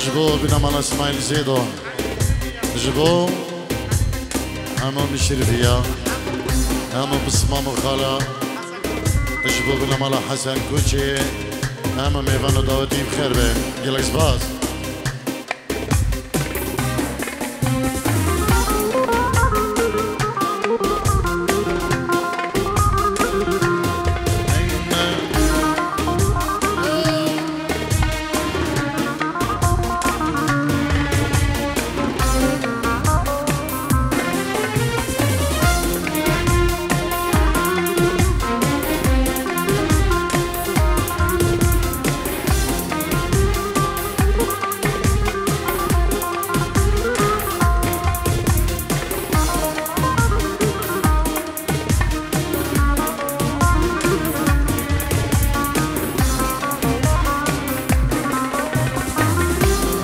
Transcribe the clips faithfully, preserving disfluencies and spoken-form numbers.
Ji bo binemala Smaîl Zêdo, ji bo hemû Mişirviya, hemû Bismam û Xala, ji bo binemala Hesen Koçê, hemû mêvan û dawetî bi xêr be. Gelek spas.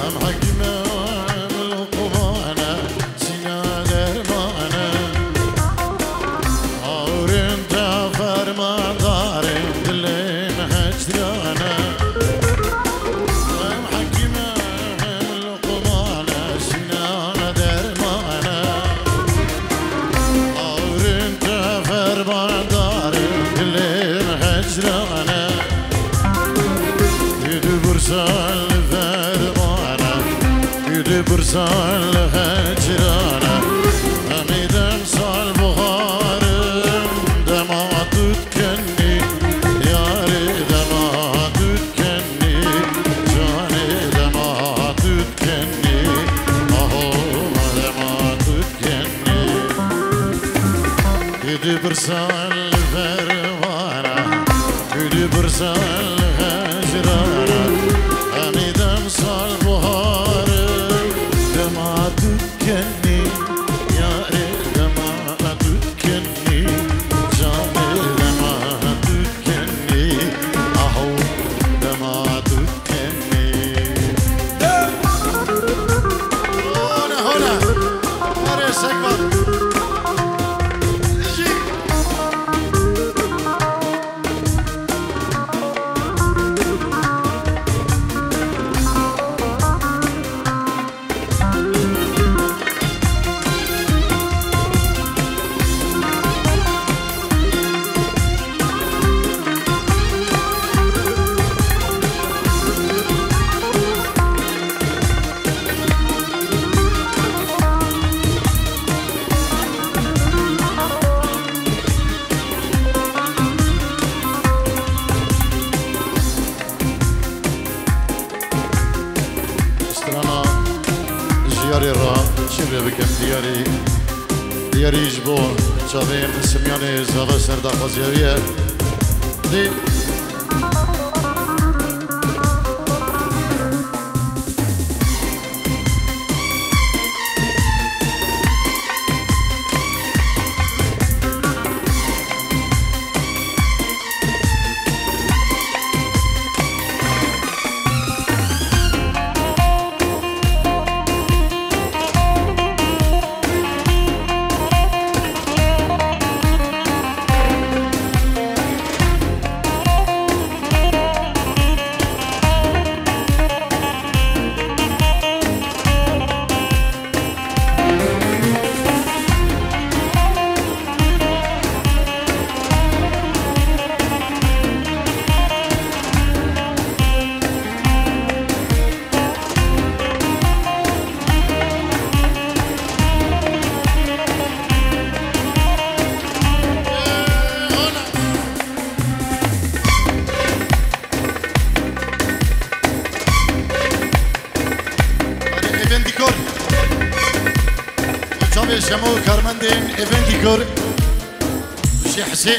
Em hekîm e, em luqman e, sîna derman e. Awirên te fermandarên dilên hecran e. Em hekîm e, em luqman e, sîna derman e. Awirên te fermandarên dilên hecran e. Ê dibirsan li ferman e, ê dibirsan li hecran e. Em ê dem sal buharin, dema tu dikenî, yarê dema tu dikenî, canê dema tu dikenî, aho dema tu dikenî. Ê dibirsan li ferman e, ê dibirsan li hecran e. Em ê dem sal buharin, dema tu dikenî, yarê dema tu dikenî, canê dema tu dikenî, aho dema tu dikenî. Hona, hona. Erê, sekvan. Strana ji yarê re çi vê bikim diyarî. Diyarî ji bo çavên Simyanê zava ser daxwaziya wî ye. Dê. Erê, Efendî Kor. Çavê Şemo û karmendên Efendî Kor. Şêh Hesê.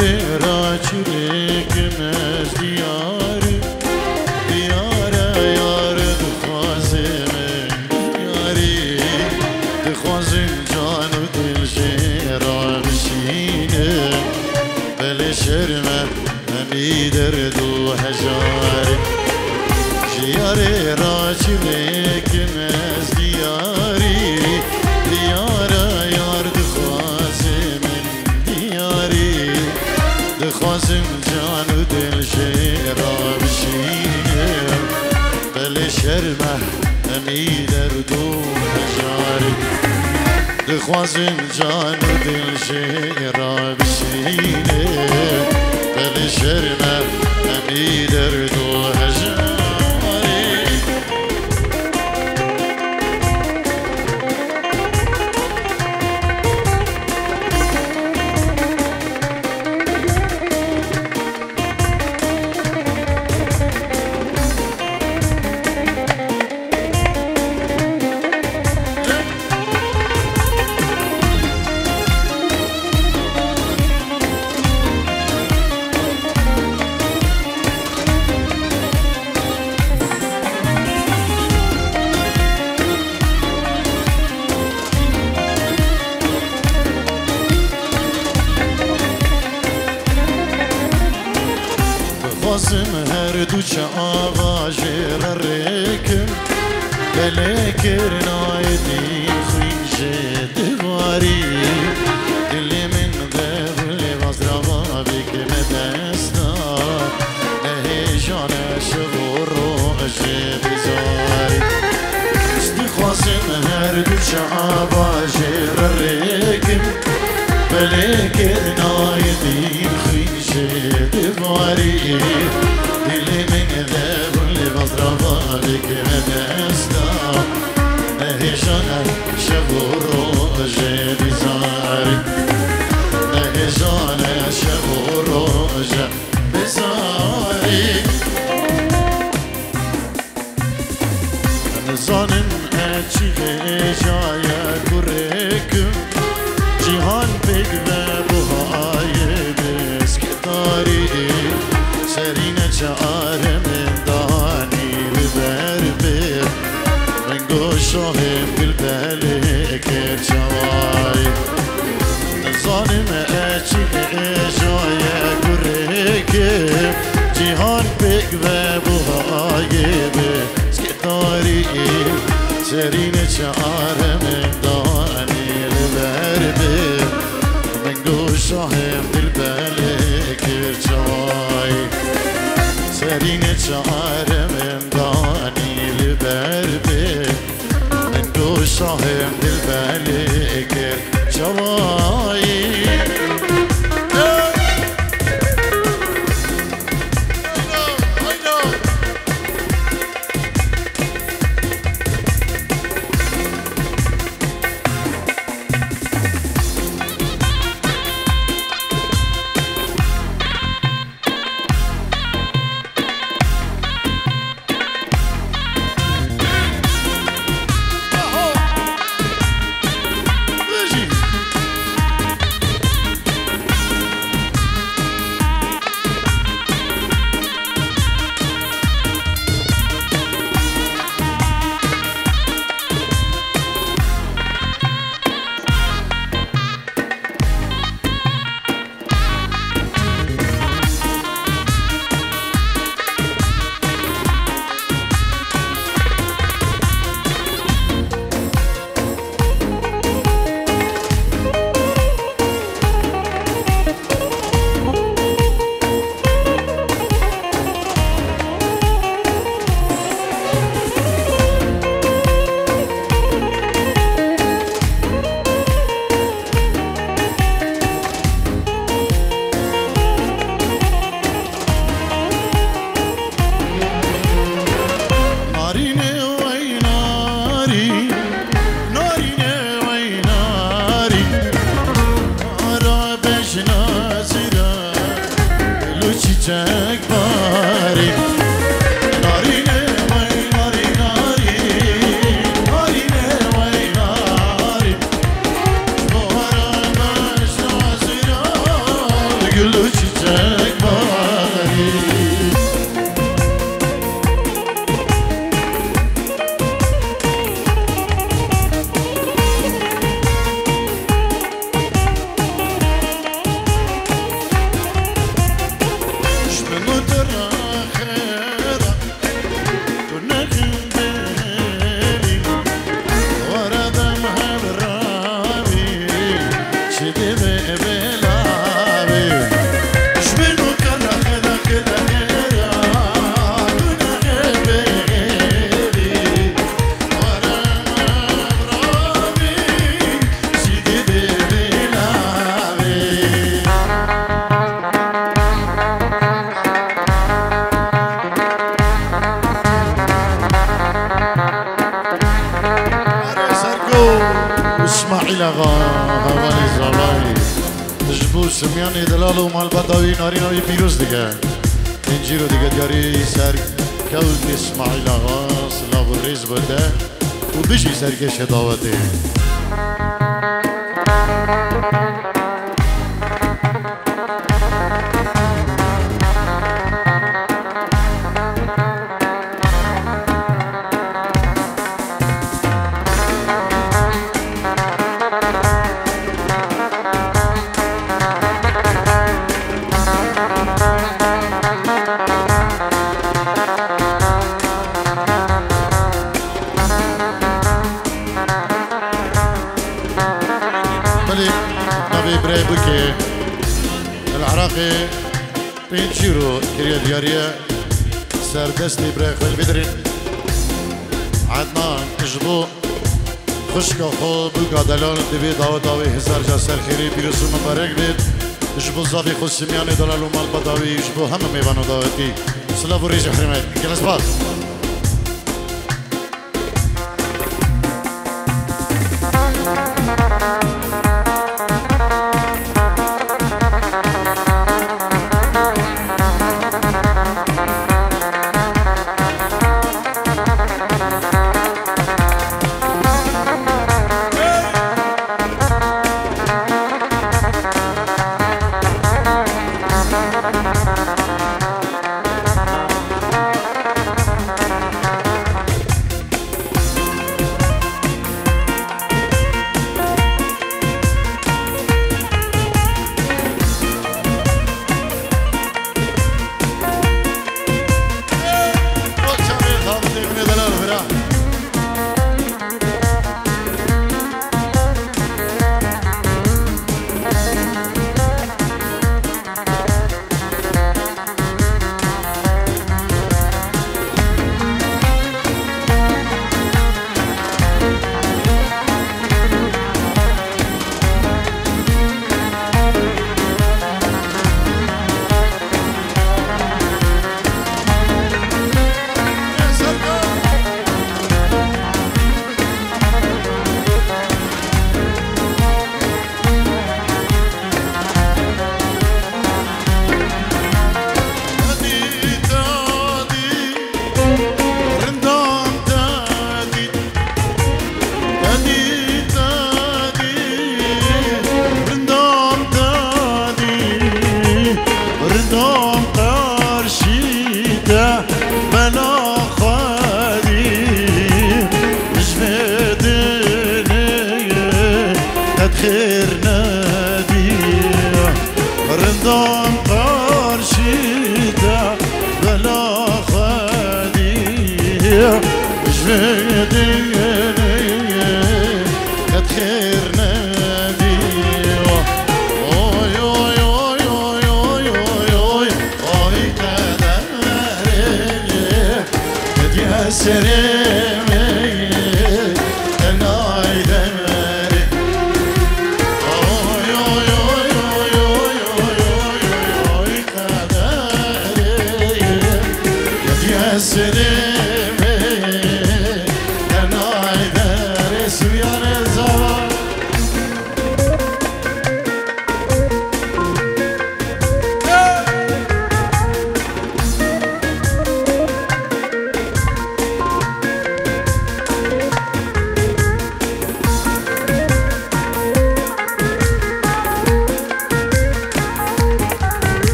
Rê raçirêkim ez diyarî, diyare yar dixwazim diyarî, dixwazim can û dil jê re bişînim, belê şerm e. Em î derd û hejarê. Ji yarê raçirêkim ez diyarî, diyare yar dixwazim min diyarî, dixwazim can û dil jê re bişînim, belê şerm e. Em î derd û hejarê. Dixwazim can û dil jê re bişîne, belê şerm e, em î derd û hejarê. Dixwazim her du çava jê re rêkim, belê kirina yê dîn xwîn jê divarî. Dilê min dev lê vazrava bike me desta, ne hêjane şev û rojê bizarî. Dixwazim her du çava jê re rêkim, belê kirina yê dîn xwîn jê divarî. Dilê min dev lê vazrava bike me desta, ne hêjane şev û rojê bizarî, ne hêjane şev û rojê bizarî. Nizanim ez çi hêjaye kurêkim, cîhan pêk ve buhayê bi skedarî. Serî neçe aremên danî li ber bi, min got şahê dil belê kir çawayî. Nizanim ez çi hêjaye kurêkim, cîhan pêk ve buhayê bi skedarî. Serî neçe aremên danî li ber bi, min got şahê dil belê kir çawayî. Serî neçe aremên danî li ber bi, min got şahê dil belê kir çawayî. Îsmaîl Axa, hevalê Zalayê, ji bo Simyanê delal û malbata wî narîna wî pîroz dike. Pêncîro dike diyarî serkewtê Îsmaîl Axa, silav û rêz bo te û bijî serkêşê dawetê. Belê, navê birayê Bûkê, li Iraqê pêncîro kiriye diyariye, ser destê birayê xwe li vê derê. Ednan ji bo xwişka xwe Bûka delal divê daweta wê hezar car ser xêrê pîroz û mibarek bêt. Ji bo zavê xwe Simyanê delal û malbata wî, ji bo hemû mêvano dawetî. Silav û rêz û hurmet. Gelesbas. Rindam qarşî te bela xwedî, ji vê dinê qet xêr nedî. Rindam qarşî te bela xwedî, ji vê dinê qet xêr nedî. Oy, oy, oy, oy, oy, oy, oy. Ay qederê, hediye serê me, enay demrê. Oy, oy, oy, oy, oy, oy, oy, oy, qederê, hediye serê me, enay demrê. Sibiyane zawa.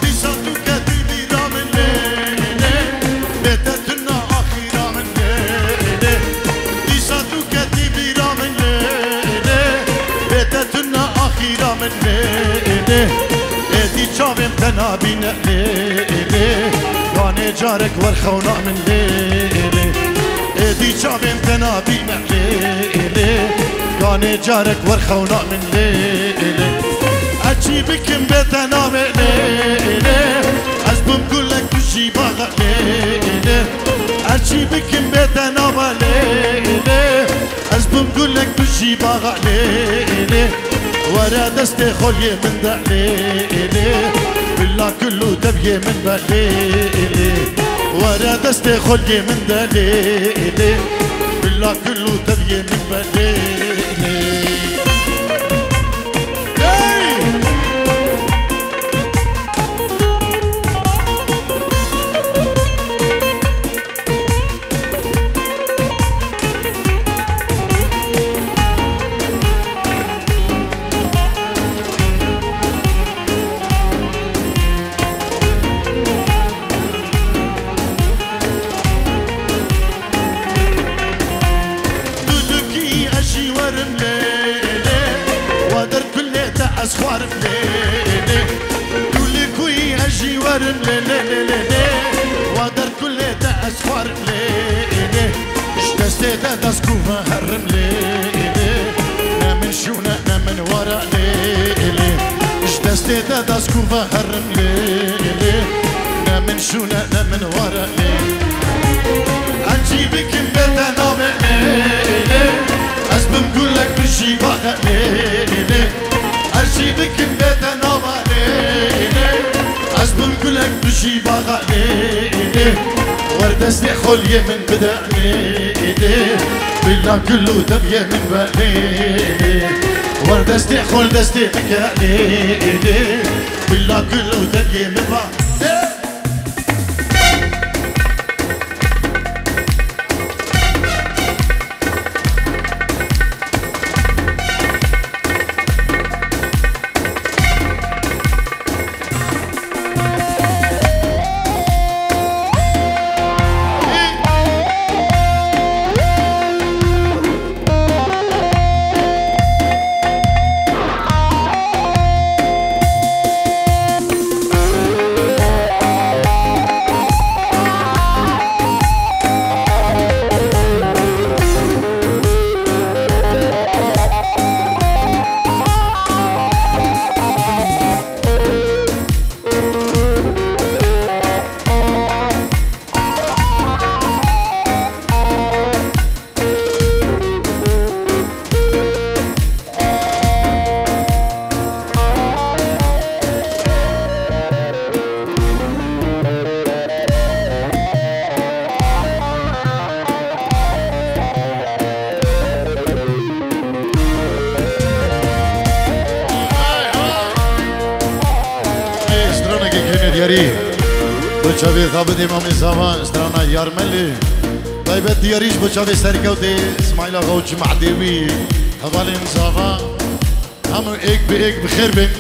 Dîsa tu ketî bîra min lê lê, bê te tuna axîra min lê lê. Dîsa tu ketî bîra min lê lê, bê te tuna axîra min lê lê. Êdî çavên te nabîne lê lê, ganê carek wer xewna min lê lê. Êdî çavên te nabîne lê lê, ganê carek wer xewna min lê lê. Ez çî bikim bê te nabê lê lê, ez bim gulek tu jî baxa lê lê. Ez çî bikim bê te naba lê lê, ez bim gulek tu jî baxa lê lê. Were destê xoliyê min de lê lê, bila gul û deviyê min be lê lê. Were destê xoliyê min de lê lê, bila gul û deviyê min be lê lê. Hey! Dulukî ez jî werim lê lê, wa der kulê te ez xwarim lê lê. Dulukî ez jî werim lê lê lê lê lê, wa der kulê te ez xwarim lê lê. Ji destê te dest ku ve herim lê lê, ne min şûne ne min were lê lê. Ji destê te dest ku ve herim lê lê, ne min şûne ne min were lê. Ez çî bikim bê te nabê lê lê, ez bim gulek tu jî baxe lê lê. Ez çî bikim bê te naba lê lê, ez bim gulek tu jî baxa lê lê. Wer destê xoliyê min bide lê lê, bila gul û deviyê min be lê lê. Wer destê xol destê bike lê lê, bila gul û deviyê min ba lê. Stranekê kênê diyarî. Bo çavê Xabidê Mamê Zava, strana Yarmelê. Taybet diyarî ji bo çavê serkewtê Îsmaîl Axa û Cima Dêwî. Hevalên Zava, hemû êk bi êk bi xêr bên.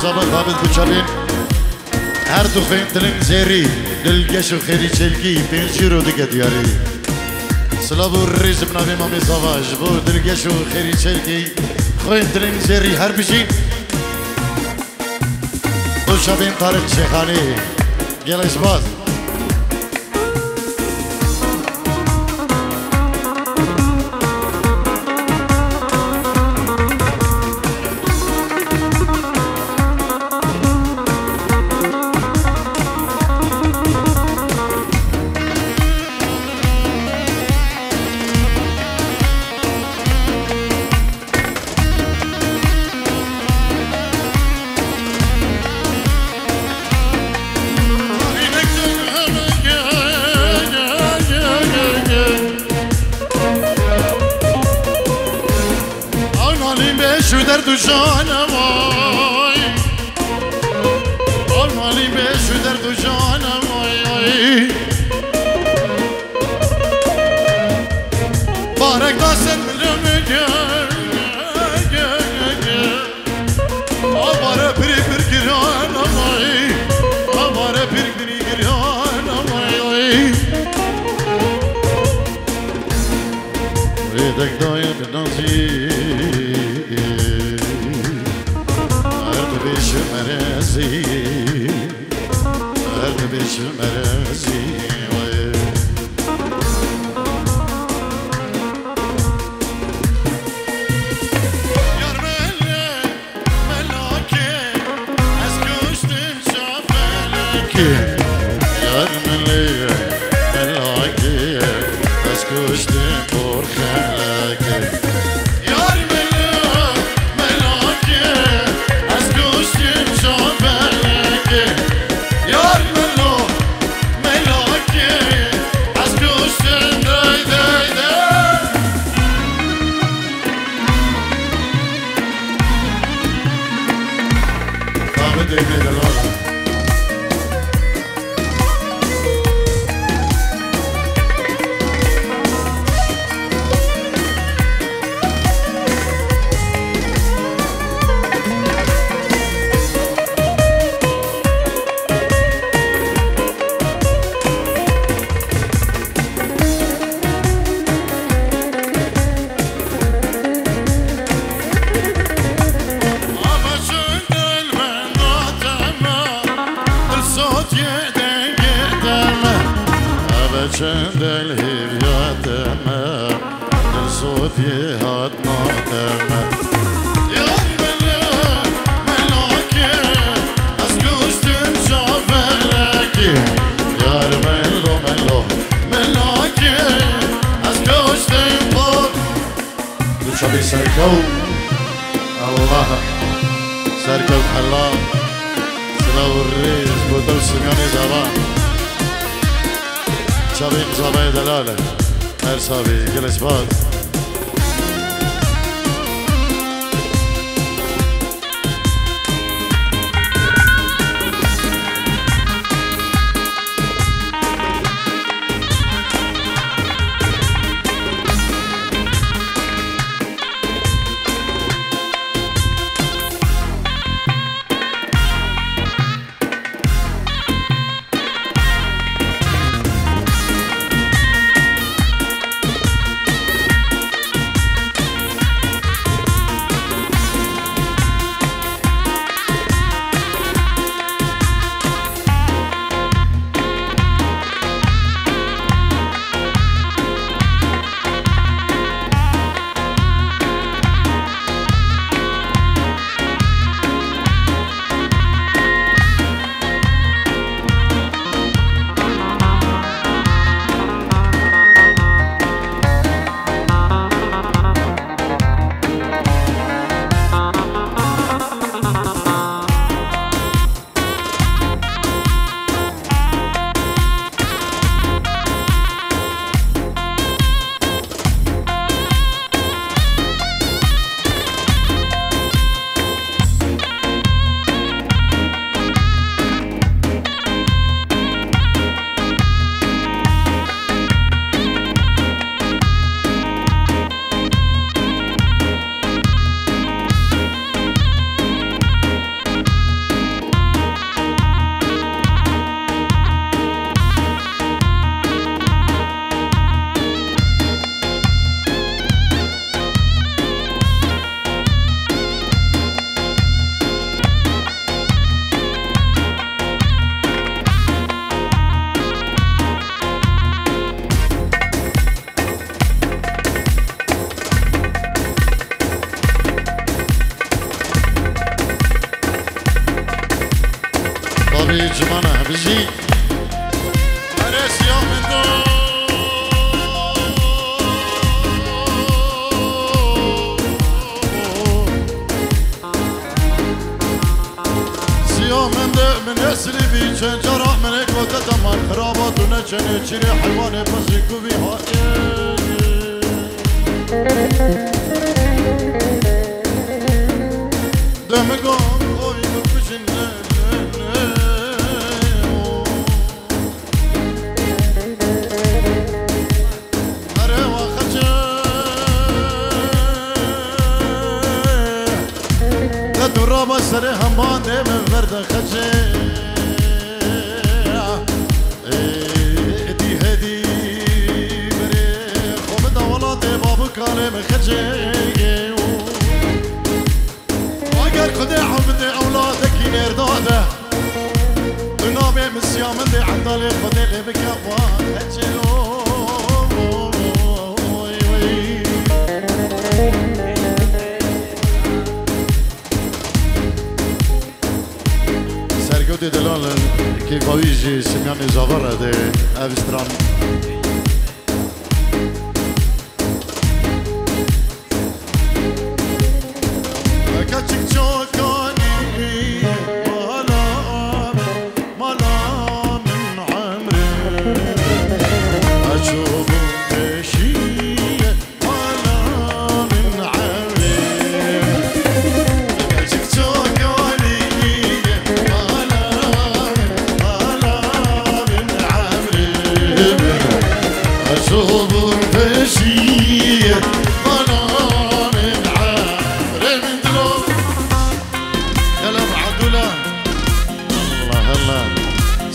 Zava David Kuçabîn, her du xwên dilên zêrî, dilgeş û xêrî çêlkî, pênc euro dike diyarî. Silav û rêz bi navê Mamê Zava ji bo dilgeş û xêrî çêlkî, xwên dilên zêrî her bijîn. Kuçabîn Tarîk Şêxanî, gelek spas. Almalî beş û derd û jana vay. Almalî beş û derd û jana vay, vay. Barek da ser milim gel, gel, gel, gel. Avare pirî pir giran amay, avare pir dinî giran amay. Rêdek daye bi nazî, her dibêje merezî. Her dibêje merezî wê. Yar melê, melakê, ez kuştim şafelekê. Yar melê, melakê, ez kuştim borxelekê. Yar melo, melakê, ez kuştim şafelekê. Yar melo, melakê, ez kuştim dey, dey, dey. David Emre Delal. Çendel hêviya te me, dil sotiyê hat ma te me. Yar mele, melakê, ez kuştim şafelekê. Yar melo, melo, melakê, ez kuştim bor. Du çavê serkew. Allah. Serkew hela. Silav û rêz bo te û Simyanê Zava. Çavê Zavayê delal e. Her savê gelek spas. Cimana bijî. Erê siya min do. Siya min de min esrî bî, çend cara min ê gote te man xirabat û ne çenê çirê heywanê pezî ku vî ha ê. De min got, oy, min bijin ne, ne, ne, o. Erê wa xecê. De tu raba serê hemban dê min verde xecê. Ê, dî hedî berê xwe bide welatê babû kalê min xecê. Eger Xwedê evdê ewladekî nêrdade, tu navê min siya min dê endalê Xwedê lê bike xwe xecê. Oy, oy. Serkewtê delal, kêfa wî ji Simyanê Zava re de ev stran. Keçik çokanî mala, mala min emrê. Eço bû peşî mala min emrê. Keçik çokanî mala min, mala min emrê. Eço bû peşî mala min emrê. Min dilo. Xelef Abdullah. Allah Allah.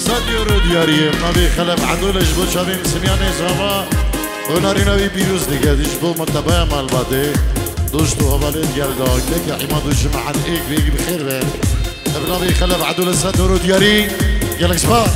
Sed euro diyariyê. Navê Xelef Abdullah ji bo çavên Simyanê Zava. Hunarîna wî pîroz dike. Ji bo mutebeya malbatê. Dost û hevalê digel de. Keke îmad û cemaet êk vêgî bi xêr be. Ev navê Xelef Abdullah sed euro diyarî. Gelek spas.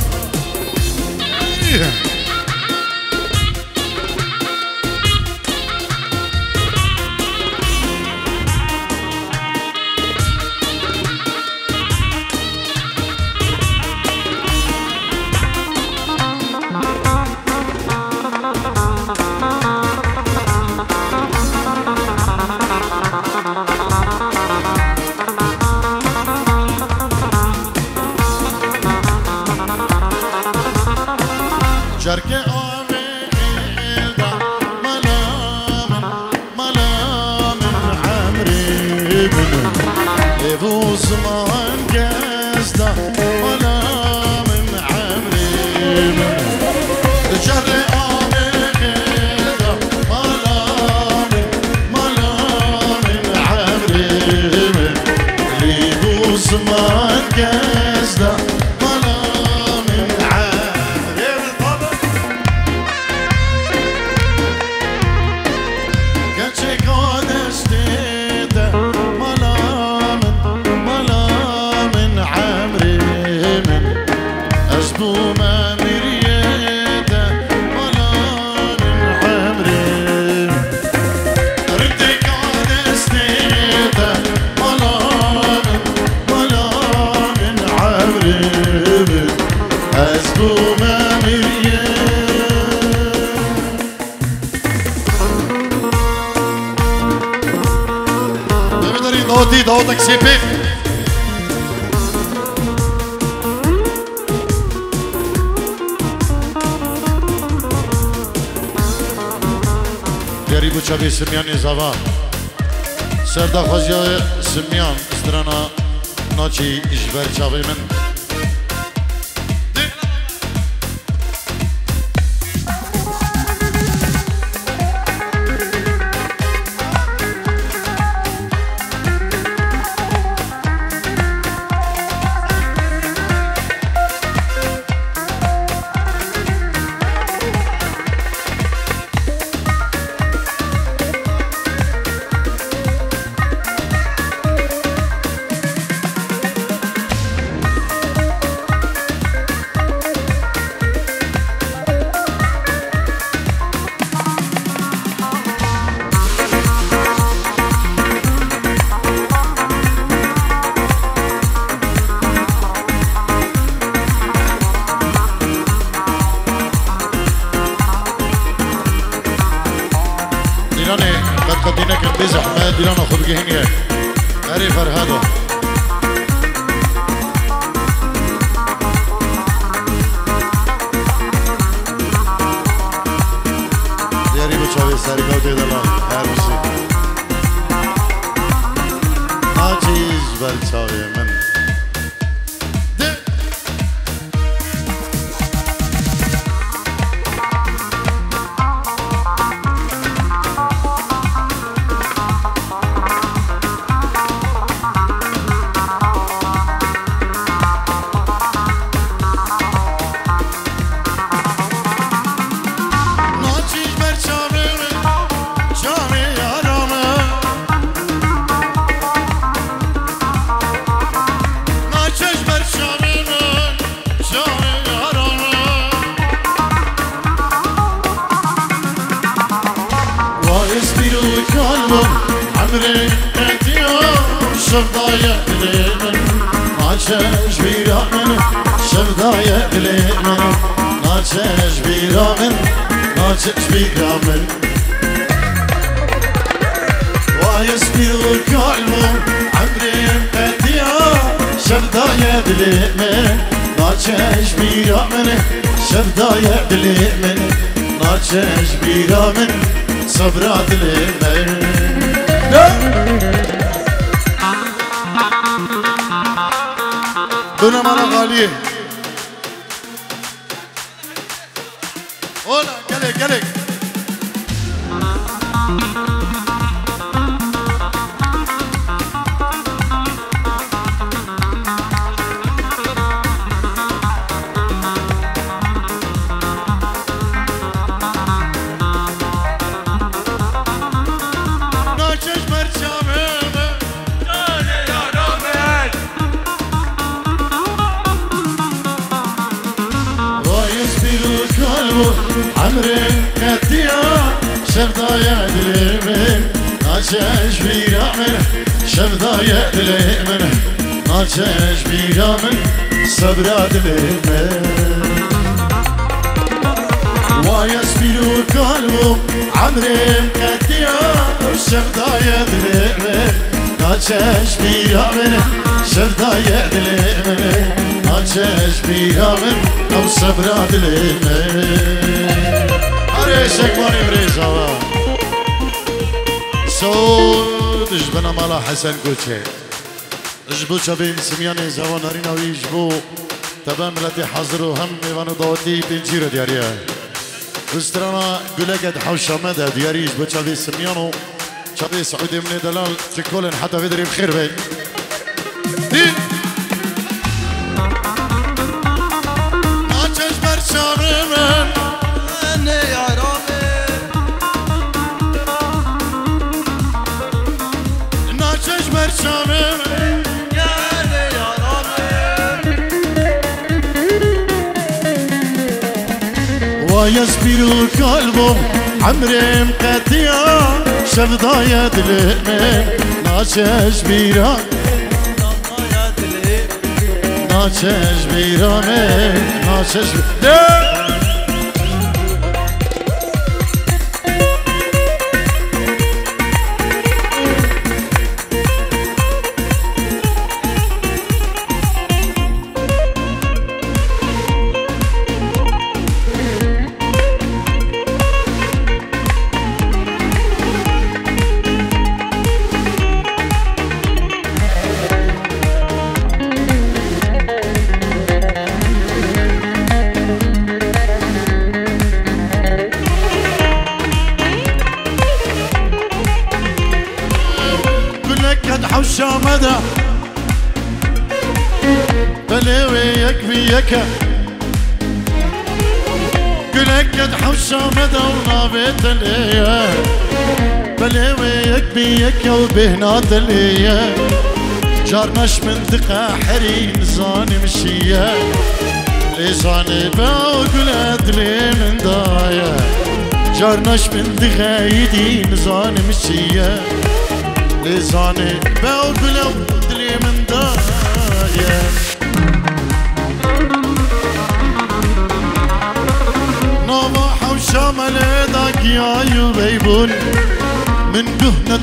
Cerke avê êda mala min, mala min emrê min. Lê bo ziman kes da mala min emrê min. Cerre avê êda mala min, mala min emrê min. Lê bo ziman kes da mala min emrê min. Keçeka destê te mala min, mala min emrê min. Ez bûme miriyê te mala min emrê min. Rindeka destê te mala min, mala min emrê min. Ez bûme miriyê. Demê derî dawetî, dawetek sê pê. Derî bo çavê Simyanê Zava. Serdaxwaziya Simyan strana naçî ji ber çavê min. Zehmet dîlana xwe bigihîniye. Erê Ferhado. Diyarî bi çavê serkewtê de lan her bijî. Naçî ji ber çavê min. De. Naçî ji ber çavê min, çavê yara min. Naçe ji ber çavê min, çavê yara min. Wa ez pîr û kal bûm, emrê qetiya, şevdaye dilê min. Naçe ji bîra min, şevdaye dilê min. Naçe ji bîra min, naçe ji bîra min. Wa ez pîr û kal bûm, emrê qetiya, şevdaye dilê min. Naçe ji bîra min, şevdaye dilê min. Naçe ji bîra min, sebra dilê min. Dönem ana xaliyê. Ola, gelek, gelek. Naçe ji ber çavê min. Vay ez pîr û kal bûm, emrê qetiya, şevdaye dilê min. Naçe ji bîra min, şevdaye dilê min. Naçe ji bîra min, sebra dilê min. Vay ez pîr û kal bûm, emrê qetiya, şevdaye dilê min. Naçe ji bîra min, şevdaye dilê min. Naçe ji bîra min, ew sebra dilê min. Erê şekmanê birêz ava. Sod ji bina mala Hesen Koçê. Ji bo çavê Simyanê zava narîna wî ji bo tebe miletê hazir û hem mêvan û dawetî pêncî re diyariye. Bi strana guleke di hewşa me de diyarî ji bo çavê Simyan û çavê Siûdê min ê delal, çikolên heta vê derê bi xêr be. Dî. Naçe ji ber çavê min. Nê yara min. Naçe ji ber çavê min. Wa ez pîr û kal bûm, emrê min qetiya, şevdaye dilê min, naçe ji bîra, naçe ji bîra min, naçe ji bî-, Gulek ket hewşa me de. Belê wê yek bi yek e. Gulek ket hewşa me de û navê te lê ye. Belê wê yek bi yek e û bêhna te lê ye. Carna ji min diqeherî, nizanim çi ye. Lê zanê be ew gule dilê min daye. Carna ji min dixeyidî, nizanim çi ye. Lê zanê be ew gule dilê min daye. Nava hewşa me lê da giyayî û beybûn. Min guh ne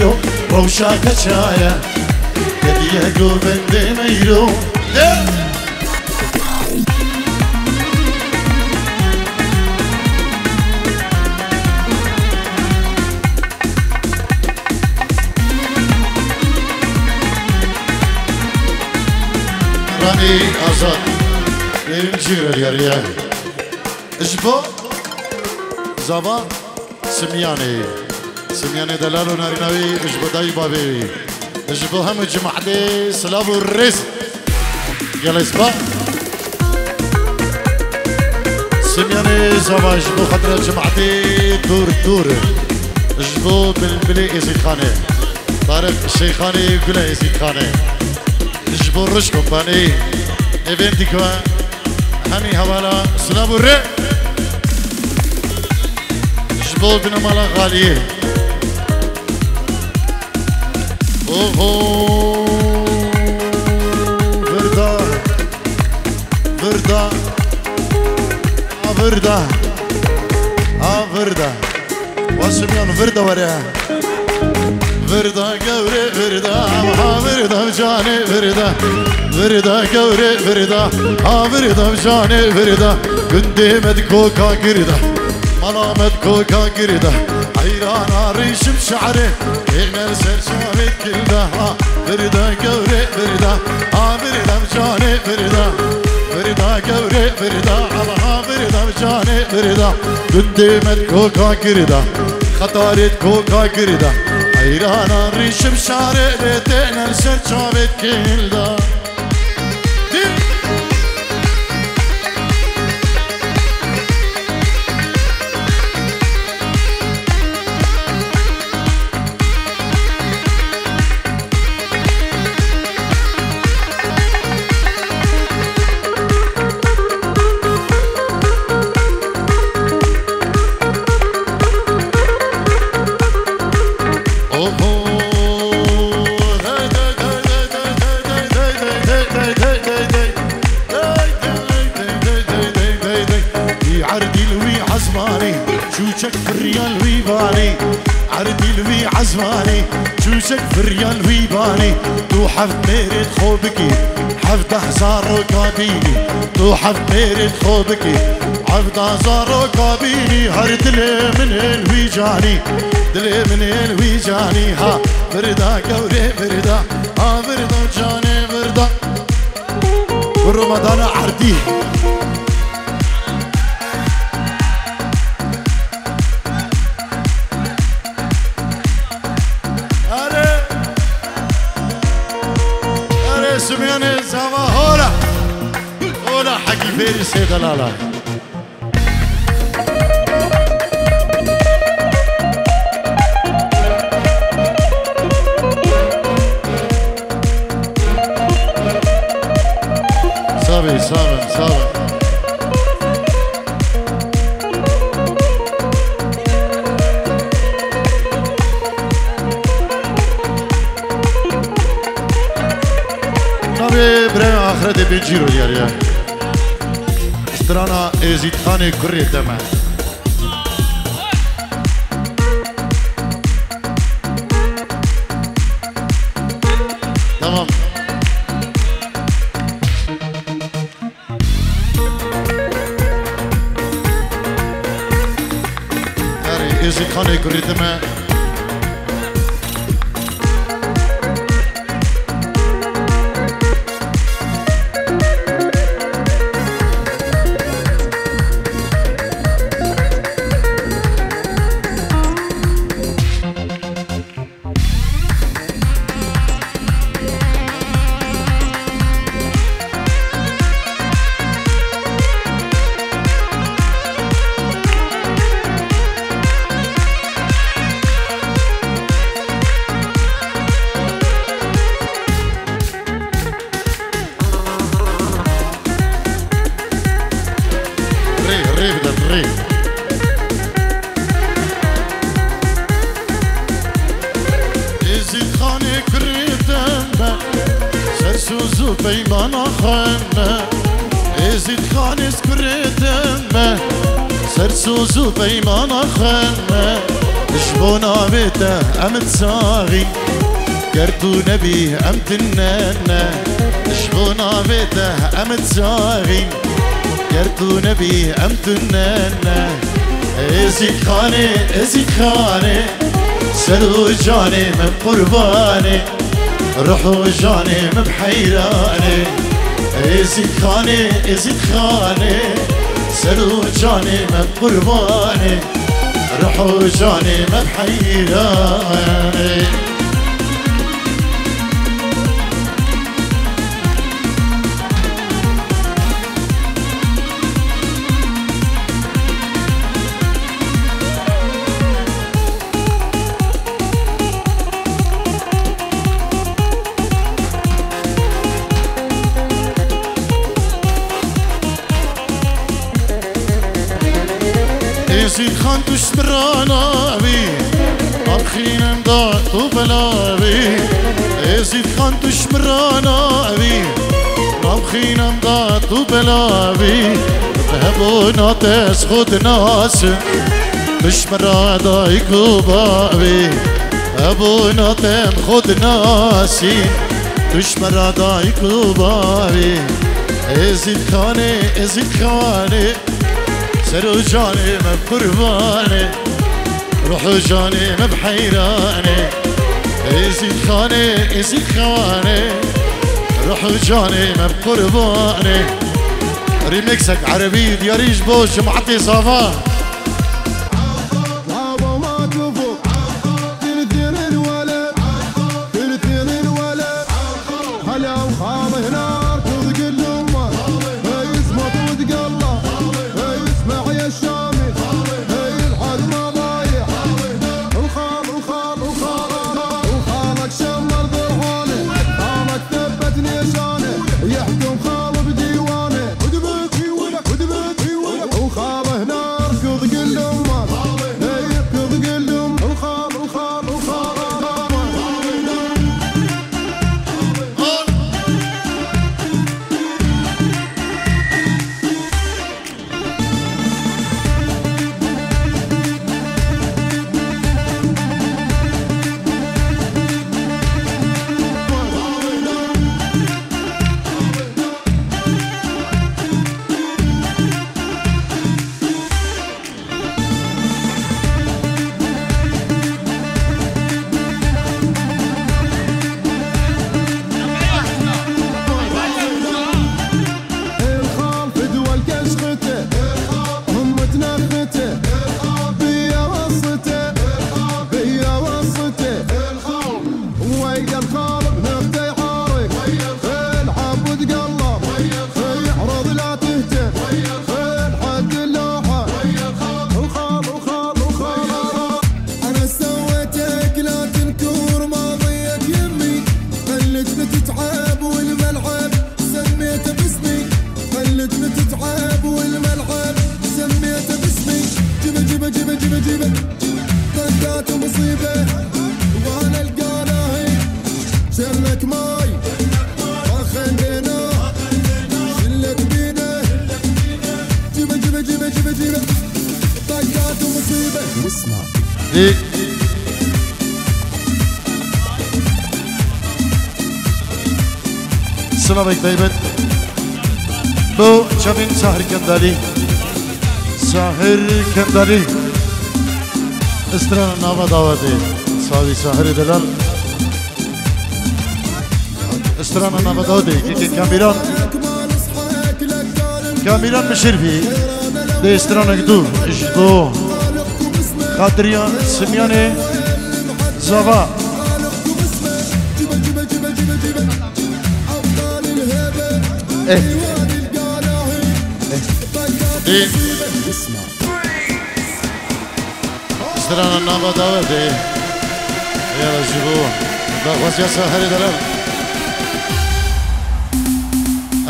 meyro, rewşa te çaye, hediye govendê meyro. De! Ranî Azad. Êncî re diyariye. Ji bo zava Simyanê. Simyanê delal û narîna wî ji bo dayî bavê wî. Ji bo hemû cimatê silav û rêz. Gelê spa. Simyanê zava ji bo xatira cimatê dûr dûr. Ji bo bilbilê Êzîdxanê. Tariq Şeyxanê Gule Êzîdxanê. Ji bo Roj Kompanî. Eventî ku hemî hevala silav û rê. Ji bo binemala xaliyê. Oho. Virda. Virda. A virda. A virda. Wasimyan virda were. Virda gewre virda, ha virda canê virda. Virda gewre virda, ha virda canê virda. Gundê me di koka girda, mala me di koka girda. Heyrana rîşim şe'rê, êne ser çavê kilda. Ha virda gewre virda, ha virda canê virda. Virda gewre virda, ha virda canê virda. Gundê me di koka girda. Xetarê di koka girda. Heyrana rîşim şarê lê têne li ser çavê kilda. Erdî li wî ezmanî, çûçek firiya li wî banî. Erdî li wî ezmanî, çûçek firiya li wî banî. Tu heft mêrê xwe bikî, hevdeh zaroka bînî. Tu heft mêrê xwe bikî, hevdeh zaroka bînî. Her dilê min ê li wî canî, dilê min ê li wî canî. Ha virda gewrê virda, ha virda canê virda. Bi Romadana erdî. Erê! Erê Simyanê zava hola! Hola hekî fêrî sê delala. Sağ olun, sağ olun. Navê birayê axirê dê bên cîro diyar ya. Strana Êzîdxanê kurê te me. Tamam. Erê, Êzîdxanê kurê te me. Rê, rê bidin, rê. Êzîdxanê kurê te me, ser soz û peymana xwe me. Êzîdxanê kurê te me, ser soz û peymana xwe me. Ji bo navê te em disaxîn, ger tu nebî em tune ne. Ji bo navê te em disaxîn, ger tu nebî em tune ne. Êzîdxanê, Êzîdxanê, ser û canê min qurbanê, ruh û janê min bi heyranê. Êzîdxanê, Êzîdxanê, ser û canê min qurbanê, ruh û janê min bi heyranê. Êzîdxan tu ji min re navî, navxînim da tu belavî. Êzîdxan tu ji min re navî, navxînim da tu belavî. Bi hebûna te ez xwe dinasim, tu ji min re dayik û bavî. Hebûna te em xwe dinasim, tu ji min re dayik û bavî. Êzîdxanê, Êzîdxanê, ser û canê me bi qurbanê, ruh û janê me bi heyranê. Êzîdxanê, Êzîdxanê, ruh û canê me bi qurbanê. Remixek erebî diyarî ji bo cemaetê Sava. Baba ma tu fuk, tirtir el weled, tirtir el weled. Hala u xal hnar tu digil umma, hey isma tu digalla, hey isma ya şami, hey el had ma daya. U xal, u xal, u xal, u xalak şamar derhane, xalak tebet nêşane, yahkum xal bi dîwane. U xal hnar tu Silavek taybet bo çavên Sahir Kendalî. Sahir Kendalî. Strana nava dawetê. Savî Sahirê delal. Strana nava dawetê. Kekê Kamîran. Kamîran Mişirfî. Dê stranek du. Ji bo Xatirîya Simyanê Zava. Eh. Eh. Dê. Strana nava dawetê. Ya ji bo daxwaziya Sahirê delal.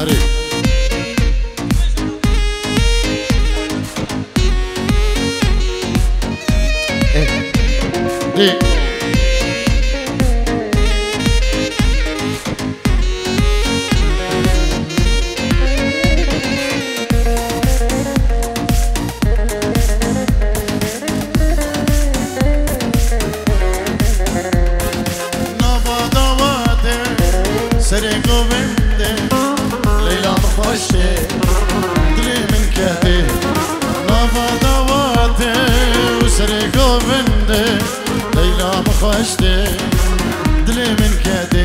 Erê. Eh. Dê. Nava dawetê serê govindê, Leyla min xweş tê, dilê min kedê. Nava dawetê û serê govindê, Leyla min xweş tê, dilê min kedê.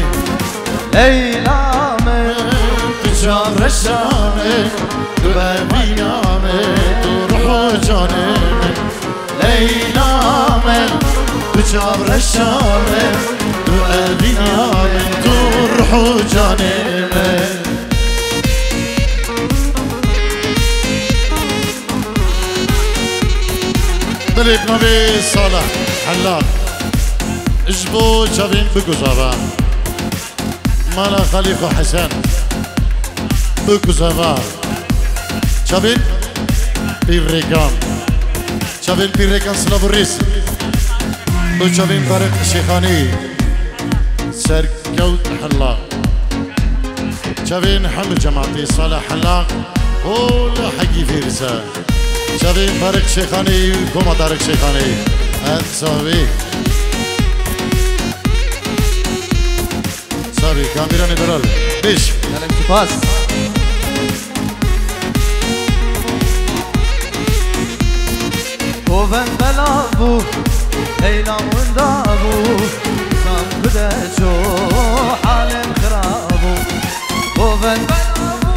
Leyla min, tu çavreşa min, tu evîna min, tu ruh û canê min. Leyla min, tu çavreşa min, tu evîna min, tu ruh û canê min. Dilê bi navê Salih Hellal. Ji bo çavên biguzava. Mala Xelîfa Hesen. Biguzava. Çavên Pîrrêkan. Çavên Pîrrêkan silav û rêz. Bo çavên Tarîq Şêxanî. Serkewt Hellal. Çavên hemû cemaatê Salih Hellal. Ol hegî vêrîse. Çavên Tarîq Şêxanî, koma Tarîq Şêxanî. Ev savê. Savê, Kamîranê delal. Bêj. Gelek spas. Govend belav bû, Leyla winda bû, zam bide ço halim xirab bû. Govend belav bû,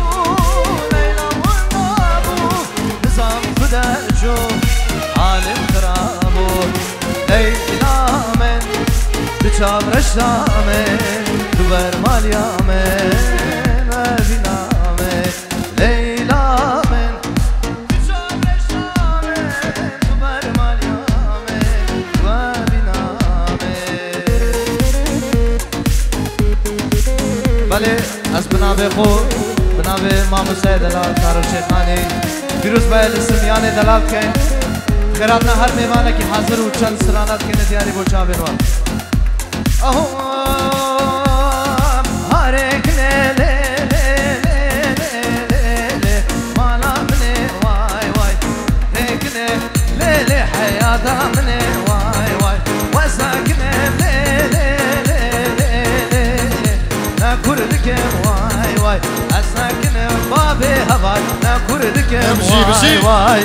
Leyla winda bû, nizam ku derco halim xirab bû. Leyla min, tu çavreşa min, tu bermaliya min, evîna min. Leyla min, tu çavreşa min, tu bermaliya min, tu evîna min. Belê, ez bi navê xwe, bi navê mamosteyê delal Tarîq Şêxanî, pîroz be li Simyanê delal bikeyn. Xêratina her mêvanekî hazir û çend strana dikene diyarî bo çavên wan. Aho, harê kine lê, lê, lê, mala min ê, way, way. Têkine lê lê heyata min ê, way way. Wesa kine lê lê lê lê lê lê. Ne kur dikim way way. Ez ne kinim babê heval, ne kur dikim Em jî bijî. Way way.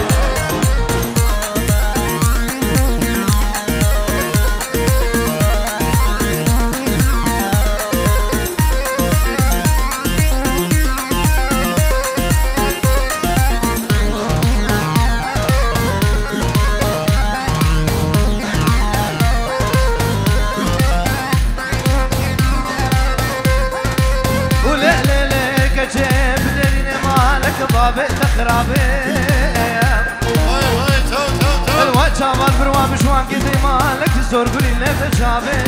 Û lê lê lê keçê bi derînê malek babê te xirabê. Vay, vay, taw, taw, taw. Elwa çavan birwa bi şwan gidê malek zor gurî lê te çavê.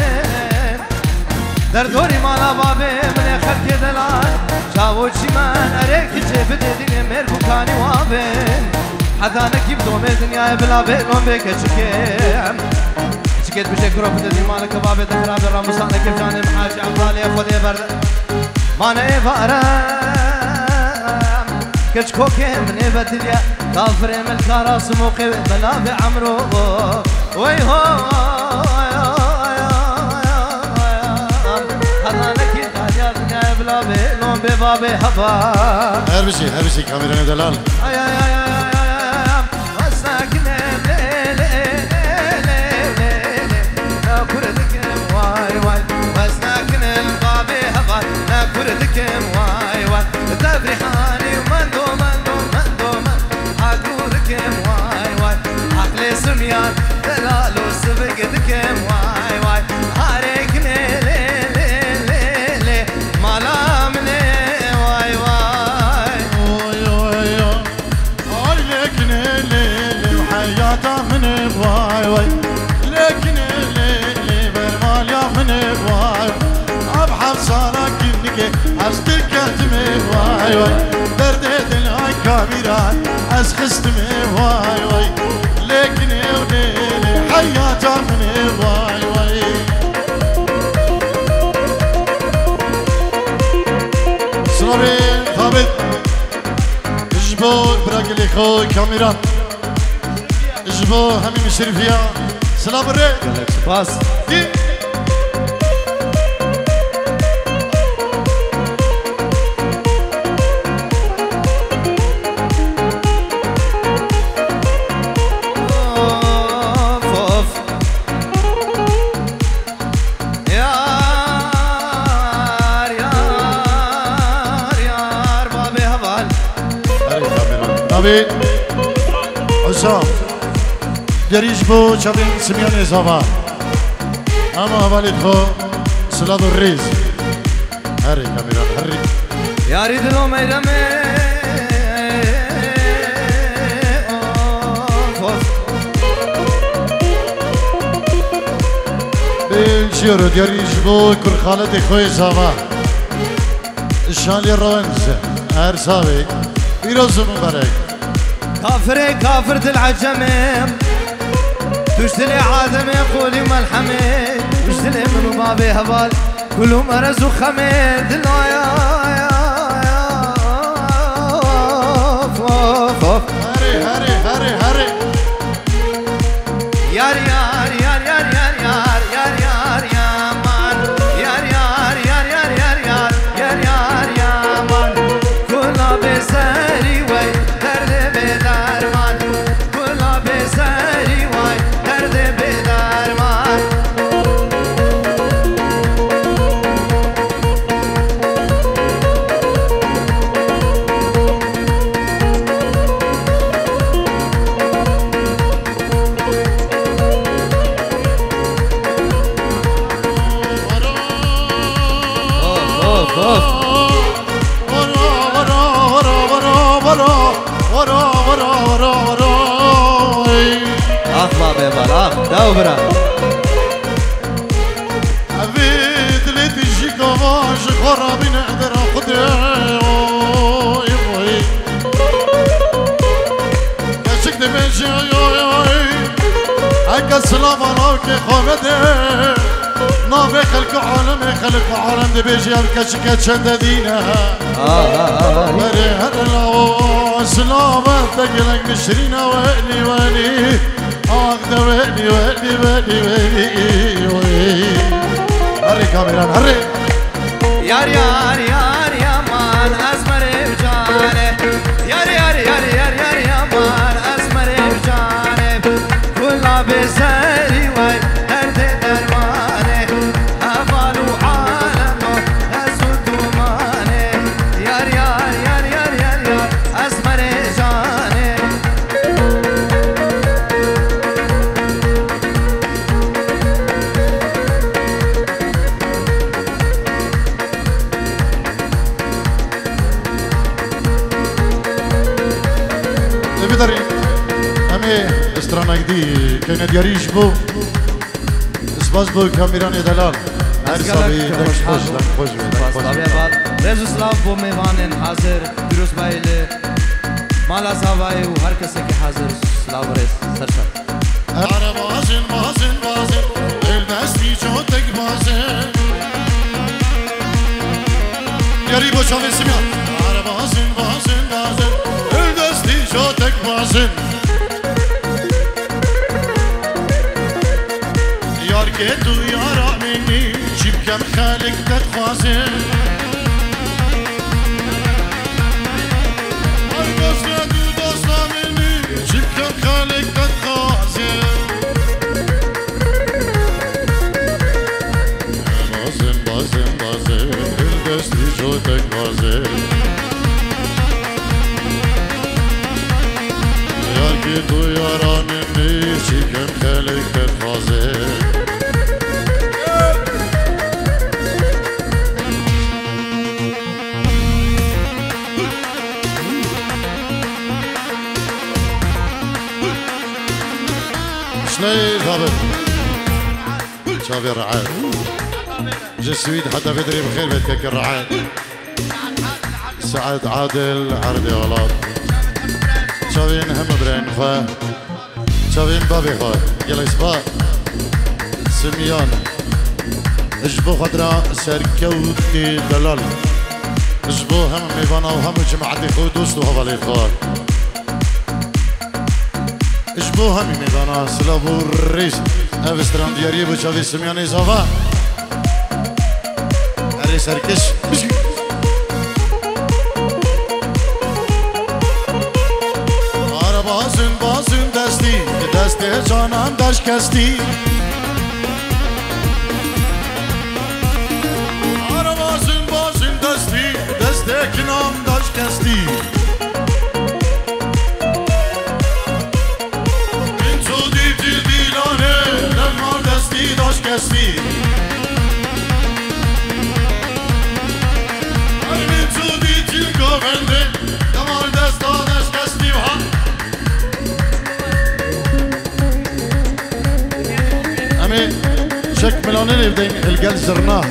Derdorî mala babê min ê xelkê delal. Çawo çîmen erê kiçê bidê dînê mêr bûkanî wabê. Heta nekî bi domê dinyayê bila bê non bê keçikê. Keçikê dibijê kuro bidê dî mala kebabê dixirabê ramusane kevcanê min Hacî Ebdalê Xwedê berde. Mane ê varem. Keç kokê min ê bediliye, kafirê min kara simoqê wê belavê emro. Wey ho, hela nekî dariya dinya evla bê, non bê babê heba. Her bijî, her bijî kameranê delal. Ay, ay, ay, ay, ay, ay, ay. Wesnakine lê, lê, lê, lê, lê, lê. Ne kur dikim, way, way. Wesnakine babê heval, ne kur dikim, way, way. Devrî hanî mendo, mendo, mendo, mendo. Agû dikim, way, way. Aqlê simyan, delal û sivik dikim, way, way. Harêkine lê, lê, lê, lê. Mala min ê, way, way. Oy, oy, oy. Ay lêkinê lê lê heyata min ê vay vay. Lêkinê lê lê bermaliya min ê vay. Ev heft sala kîmnikê ez kir ketime vay vay. Derdê dilay kamîran ez xistime vay vay. Lêkinê lê lê heyata min ê vay vay. Slavê Thabit. Ji bo bira gelê xwe Kamîran. Ji bo hemî min şerîfiya. Silav û rê. Gelek spas. Dî. Of, of. Yar, yar, yar, yar, babê heval. Herê kamera. Navê Husam. Gerî ji bo çavên Simyanê Zava. Hema hevalê xwe silav û rêz. Herê kamera, herê. Yarî dilo meyremê. Of, of. Bê çiyoro diyarî ji bo kurxaletê xwe yê Zava. Şalê Rewenc, her savê. Pîroz û mubarek. Kafirê kafir dil ecemê. Tûş dilê Ademê qolî melhemê. Tûş dilê min û bavê heval. Kulû merez û xemê dilaya. Of, of, of. Herê, herê, herê, herê. Yar, yar, yar, yar, yar, yar, yar, yar, yaman. Yar, yar, yar, yar, yar, yar, yar, yar, yaman. Kula bê serî wey, derdê bê derman. Kula bê serî wey, derdê bê derman. Of, of, of. Ah, babê bal, ah, dew bira. Evê dilê te jî gava ji xwe rabîne dera Xwedê. Oy, oy. Keçik dibêje, oy, oy. Heke silava lavkê xwe vede. Navê xelk û alemê, xelk û alem dibêje ev keçike çende dîne. Ah, ah, ah, ah. Berê her lawo silavet te gelek nişrîne welî, welî. Ah de welî, welî, welî, welî, oy. Herê kameran, herê. Yar, yar, yar, yaman ez merê canê. Yar, yar, yar, yar, yar, yaman ez merê canê. Kula bê serî wey, derdê dermanê. Heval û alemo, ez û dumanê. Yar, yar, yar, yar, yar, yar, ez merê canê. Ê bidarî, em ê stranek dî keyne diyarî ji bo. Spas bo kameranê delal. Her sabî dem xweş, dem xweş be, dem xweş be. Rêz û silav bo mêvanên hazir, Pîrozbayê li mala Zavayê û her kesekî hazir, silav û rêz. Ser ser. Are bazin, bazin, bazin, el destî cotek bazin. Yarî bo çavê simya. Are bazin, bazin, bazin. Yo tek bazin. Yarkê tu yara min î, çi bikem xelk te dixwazin. Ay dostê tu dosta min î, çi bikem xelk te dixwazin. Bazin, bazin, bazin, dil destî cotek bazin. Yarkî tu yara min nî, çî kem xelek te dixwazin. Şney xabir. Çavê re'et. Ji Swîd heta vê dirê bi xêr ve dikeke re'et. Se'ed Adil, erdê welat. Çavên hemû birayên xwe. Çavên bavê xwe. Gelek spas. Simyan. Ji bo xwe dira serkewtê delal. Ji bo hemû mêvana û hemû cemaetê xwe û dost û hevalê xwe. Ji bo hemî mêvana silav û rêz. Ev strandariyê bo çavê Simyanê Zava. Erê serkiş. Ara bazin, bazin destî, destê canan daş kestî. Ara bazin, bazin destî, destê kinan daş kestî. Min tu dîtî dîlanê, dema destî daş kestî. Her min tu dîtî govendê, dema desta daş kestî ha. Em ê çek milanê lê bideyîn, il gel zirna.